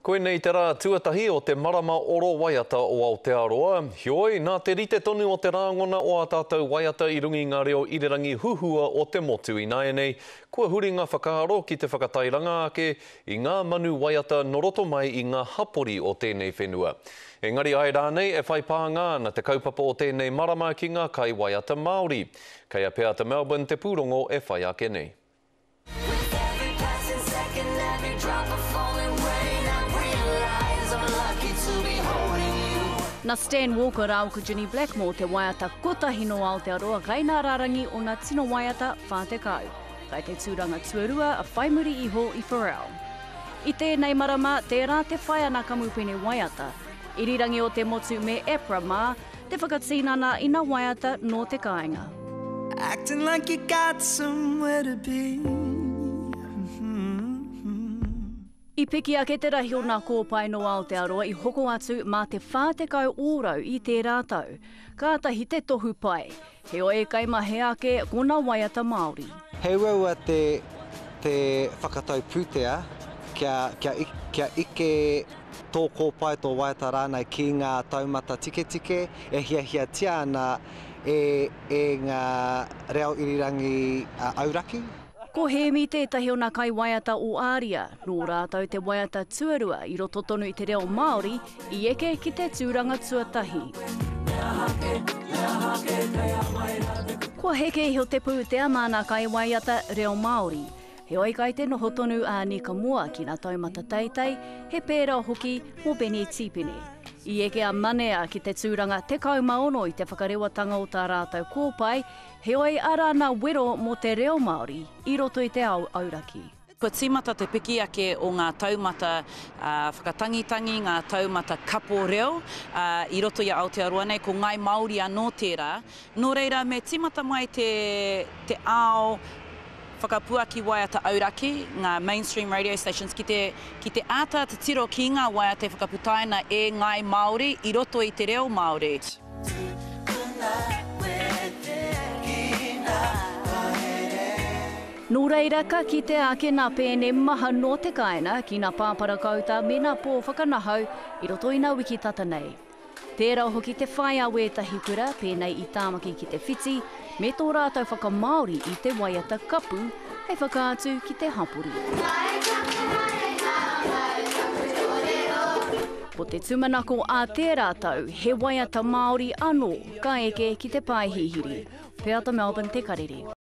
Koinei te rā tuatahi o te marama oro waiata o Aotearoa, heoi, nā te rite tonu o te rāngona o ā tātou waiata i runga i ngā reo irirangi huhua o te motu ināianei, kua huri ngā whakaaro ki te whakatairanga ake i ngā manu waiata nō roto mai i ngā hapori o tēnei whenua. Engari āe rānei e whai pānga ana te kaupapa o tēnei marama ki ngā kaiwaiata Māori? Kei a Peata Melbourne te pūrongo e whai ake nei. Na Stan Walker rāua ko Ginny Blackmore te waiata kotahi nō Aotearoa kai nā rārangi o nā tino waiata 40. Kai te tūranga tuarua whai muri iho i Pharrell. I tēnei marama, tērā te whai a nā kamupene waiata, Irirangi o te motu me APRA mā, te whakatinana i nā waiata nō te kāinga. Acting like you got somewhere to be. I piki ake te rahi o nā kōpae nō Aotearoa i hoko atu mā te 40 ōrau i tērā tau. Kātahi te tohu pai. Heoi, kai mahea ake ko nā waiata Māori. He uaua te te whakatau pūtea kia kia kia ike tō kōpae, tō waiata rānei ki ngā taumata tiketike e hiahiatia ana e e ngā reo irirangi auraki. Ko Hēmi tētahi o nā kaiwaiata o Āria, nō rātou te waiata tuarua i roto tonu i te reo Māori i eke ki te tūranga tuatahi. Kua heke iho te pūtea mā nā kaiwaiata reo Māori. Heoi kai te noho tonu a Nika Moa ki nā taumata teitei, he pērā hoki mō Benny Tīpene. I eke a Manea ki te tūranga 16 i te whakarewatanga o tā rātou kōpae, heoi arā nā wero mō te reo Māori i roto i te ao auraki. Kua tīmata te piki ake o ngā taumata whakatangitangi, ngā taumata kapo reo i roto i a Aotearoa nei, ko Ngāi Māori anō tērā. Nō reira, me tīmata mai te te ao whakapuaki waiata auraki, ngā mainstream radio stations, ki te, ki te āta titiro ki ngā waiata e whakaputaina e Ngāi Māori i roto i te reo Māori. Nō reira, ka kitea ake nā pēne maha nō te kāinga ki nā pāparakauta me nā pō whakanahau i roto i nā wiki tata nei. Tērā hoki te whai a wētahi kura, pēnei i Tāmaki ki te Whiti, me tō rātou whakamāori i te waiata kapu hei whakaatu ki te hapori. Ko te tūmanako ā tērā tau, he waiata Māori anō ka eke ki te pae hihiri. Peata Melbourne Te Karere.